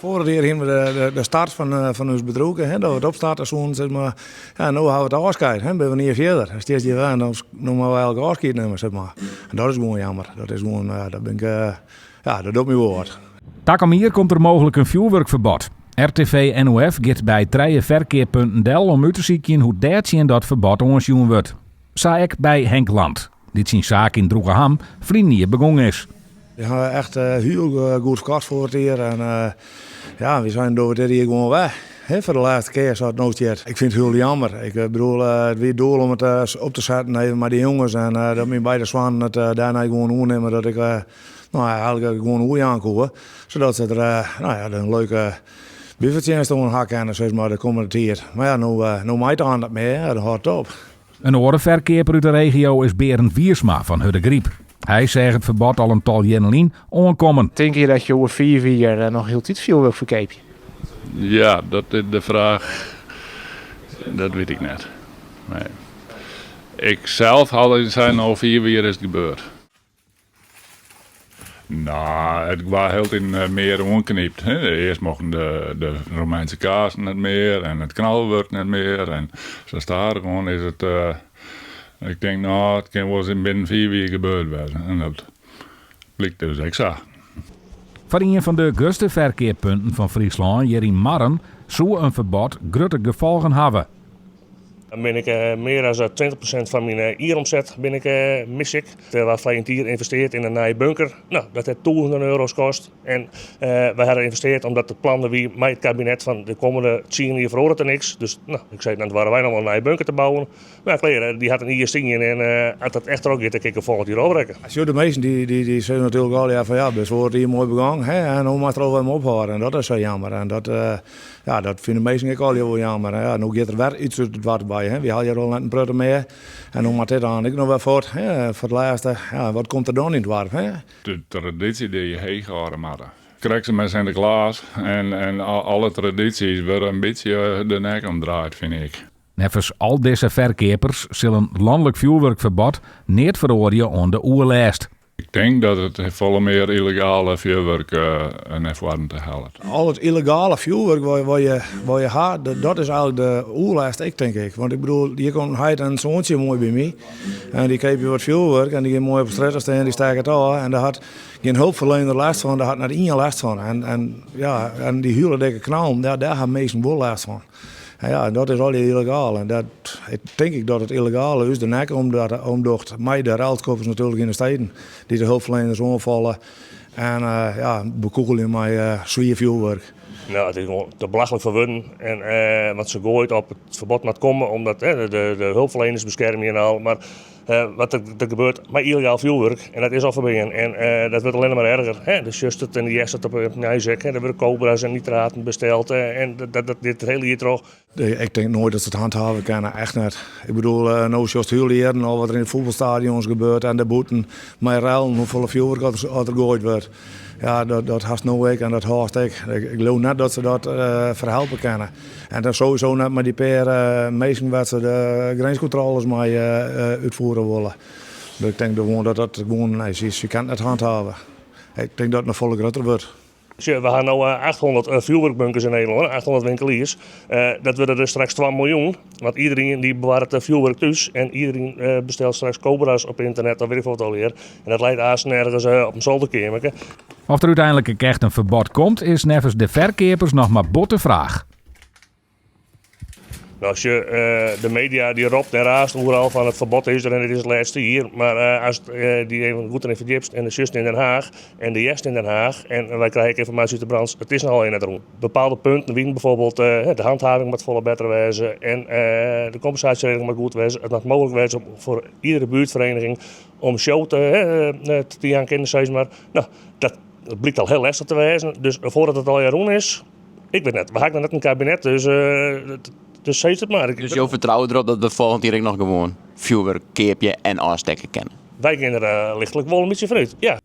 Foarich jier hiene we de start fan ús bedriuw, hè, dat we it opstarte soene, sis mar. Ja, no hawwe we it ôfskied, hè, binne we in jier fierder. Dan stiest hjir wer en dan no moatte we eigentlik ôfskied nimme, sis mar. En dat is gewoan jammer. Dat is gewoan, dat bin ik, ja, dat docht my wol wat. Takom jier komt der mooglik in fjoerwurkferbod. RTV NOF giet by trije ferkeappunten del om út te sykjen hoe't dêr tsjin dat ferbod oansjoen wurdt. Sa ek by Henk Land, dy't syn saak yn Droegeham ferline jier begûn is. We hawwe echt hiel goed ferkocht foarich jier en ja, wy seinen dogge we dit jier gewoan wer. Hè, foar de lêste kear sa't it no stiet. Ik fyn it hiel jammer. Ik bedoel, it wie it doel om it op te setten even mei de jonges en dat myn beide soannen it dêrnei gewoan oernimme dat ik no ja, eigentlik gewoan oerjaan koe. Sadat se der no ja, in leuke byfertsjinst oan ha kinne, sis mar, de kommende tiid. Mar ja, no mei it dan net mear, dan hâldt it op. In oare ferkeaper út de regio is Berend Wiersma fan Hurdegaryp. Hy seach it ferbod al in tal jierren lyn oankommen. Tinke je dat je oer 5 jier noch hieltyd fjoerwurk ferkeapje? Ja, dat is de fraach. Dat wit ik net. Nee. Ik sels ha sein no 5 jier is it gebeurd. No, it waard hieltyd mear oanknypt. Earst mochten de Romeinske kaarsen net mear en it knalwurk net mear. En sa stadichoan is it, ik tink no, it kin wolris binnen 5 jier gebeurd wêze. En dat blykt dus ek sa. Foar ien fan de grutste ferkeappunten fan Fryslân, hjir yn Marrum, soe in ferbod grutte gefolgen hawwe. Dan bin ik mear as 20% fan myn jieromset bin ik, mis ik. Der waard foar in jier ynvesteard yn in nije bunker. No, dat hat tûzenen euro's kost. En wy hawwe ynvesteard omdat it plan der wie mei it kabinet fan de kommende 10 jier feroaret der niks. Dus no, ik sei, dan doare wy noch wol in nije bunker te bouwen. Mar klear, dy hat in jier stien en as dat echt trochgiet, dan kin ik him folgjend jier ôfbrekke. Sjoch, de minsken dy sizze natuerlik al, ja, fan ja, bist foarich jier moai begûn, hè, en no moatst der al wer mei ophâlde. En dat is sa jammer. En dat, ja, dat fine de minsken ek allegear wol jammer. En ja, no giet der wer iets út it doarp wei, hè. Wy ha hjir al net in protte mear. En no moat dit dan ek noch wer fuort, hè, foar it lêste. Ja, wat komt der dan yn it doarp, hè? De tradysje dy't je heech hâlde moatte. Krekt sa mei Sinteklaas en alle tradysjes wurde in bytsje de nek omdraaid, fyn ik. Neffens al dizze ferkeapers sil in lanlik fjoerwurkferbod neat feroarje oan de oerlêst. Ik tink dat it folle mear yllegale fjoerwurk nei foaren te hellet. Al it yllegale fjoerwurk wat je ha, dat is eigentlik de oerlêst ek, tink ik. Want ik bedoel, hjir komt in heit en in soantsje moai by my en dy keapje wat fjoerwurk en dy gean moai op de strjitte stean, dy stekke it ôf en dêr hat gjin hulpferlener lêst fan, dêr hat net ien lêst fan. En ja, en dy hiele dikke knallen, dêr ha minsken wol lêst fan. En ja, dat is allegear yllegaal. En dat, ik tink ik dat it yllegale ús de nek omdocht, mei de relskoppers natuerlik yn de steden, dy't de hulpferleners oanfalle en ja, bekûgelje mei swier fjoerwurk. No, it is gewoan te belachlik foar wurden. En, want se goait op it ferbod moat komme omdat de hulpferleners beskermje en al. Mar wat der gebeurt mei yllegaal fjoerwurk, en dat is al ferbean, en dat wurdt allinne mar erger. Hè. Do sjochst it en do hearst it op it nijs ek. Hè. Der wurde kobra's en nitraten besteld en dat dit hiele jier troch. Ik tink noait dat se it handhave kinne, echt net. Ik bedoel, no sjochst hiele jierren al wat der yn de fuotbalstadions gebeurt en dêrbûten mei rellen, hoefolle fjoerwurk oft der goaid wurdt. Ja, dat hast no ek en dat hâldst ek. Ik leau net dat se dat ferhelpe kinne. En dan sowieso net mei dy pear minsken wêr't se de grinskontrôles mei útfiere wolle. Dus ik tink gewoan dat dat gewoan, nee, se kinne it net handhave. Ik tink dat it noch folle grutter wurdt. Sjoch, we ha no 800 fjoerwurkbunkers yn Nederlân, 800 winkeliers. Dat wurde der straks 2 miljoen, want iedereen dy bewarret fjoerwurk thús en iedereen bestelt straks cobra's op ynternet of wit ik wat allegear. En dat leit aansten ergens op in solderkeamerke. Oft der úteinlik ek echt in ferbod komt, is neffens de ferkeapers noch mar bot de fraach. No, sjoch, de media dy ropt en raast oeral fan it ferbod is der en it is it lêste jier. Mar ast dy even goed deryn ferdjipst en do sjochst yn Den Haag en do hearst yn Den Haag en wy krije ek ynformaasje út de branche, it is noch allegear net rûn. Bepaalde punten wienen bijvoorbeeld de handhaving moat folle better wêze en de kompensaasjeregeling moat goed wêze. It moat mooglik wêze om foar iedere buertfereniging om show te jaan kinnen, sis mar. No, dat blykt al hiel lestich te wêzen. Dus foardat it allegear rûn is, ik wit net. We ha ek noch net in kabinet, dus dus sis it mar. Dus jo fertrouwe derop dat we folgjend jier ek noch gewoan fjoerwurk keapje en ôfstekke kinne? Wy gean der lichtlik wol in bytsje fanút, ja.